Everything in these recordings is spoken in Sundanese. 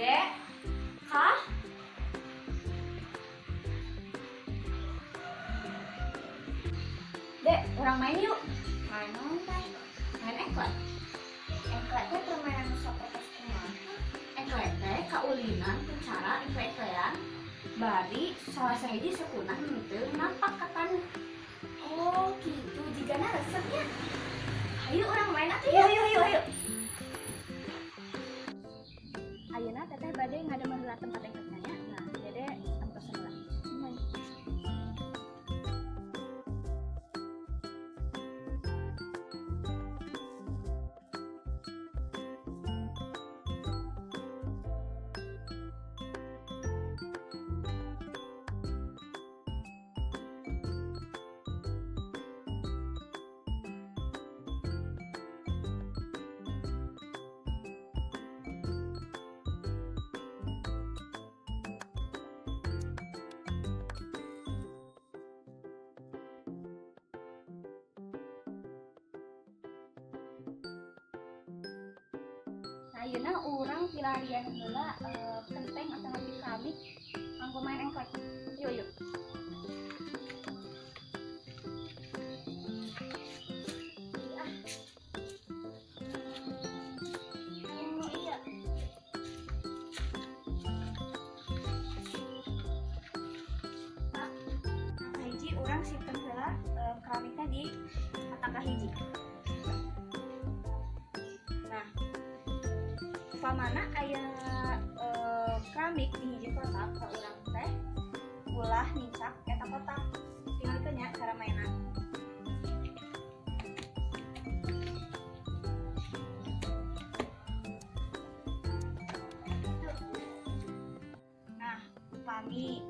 Dek, kah? Dek, urang main yuk. Main naon teh? Main engklek. Engklek teh permainan nu sapertos kumaha? Engklek teh kaulinan ku cara engklek-engklean bari salah sahiji sukuna henteu napak ka taneuh. Oh, gitu. Jigana resep nya. Ayo urang main atuh Ayo, ya. ayo, ayo, ayo. Ayeuna teteh bade ngadamel heula tempat engklekna nya. Nah, dede antosan heula. Main. Nah, ayeuna urang pilarian heula kenteng atau ngopi keramik kanggo main engklek. Yuk, yuk. Ah. Oh, iya. Nah, hiji urang simpen heula keramiknya di kotak kahiji. Nah, upamana aya keramik di hiji kotak ka urang teh ulah nincak eta kotak. Tinggalkeun nya cara mainna. Nah, upami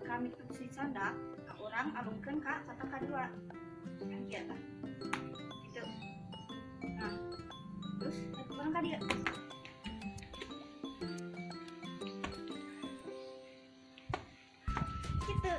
keramik itu geus dicandak, ka urang alungkeun ka kotak kadua. Kan kieu tah. Gitu. Nah, terus urang ka dieu. Gitu.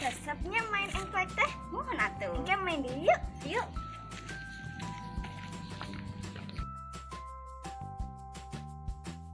Resepnya main engklek teh. Mohon atuh. Engke main deui yuk. Yuk.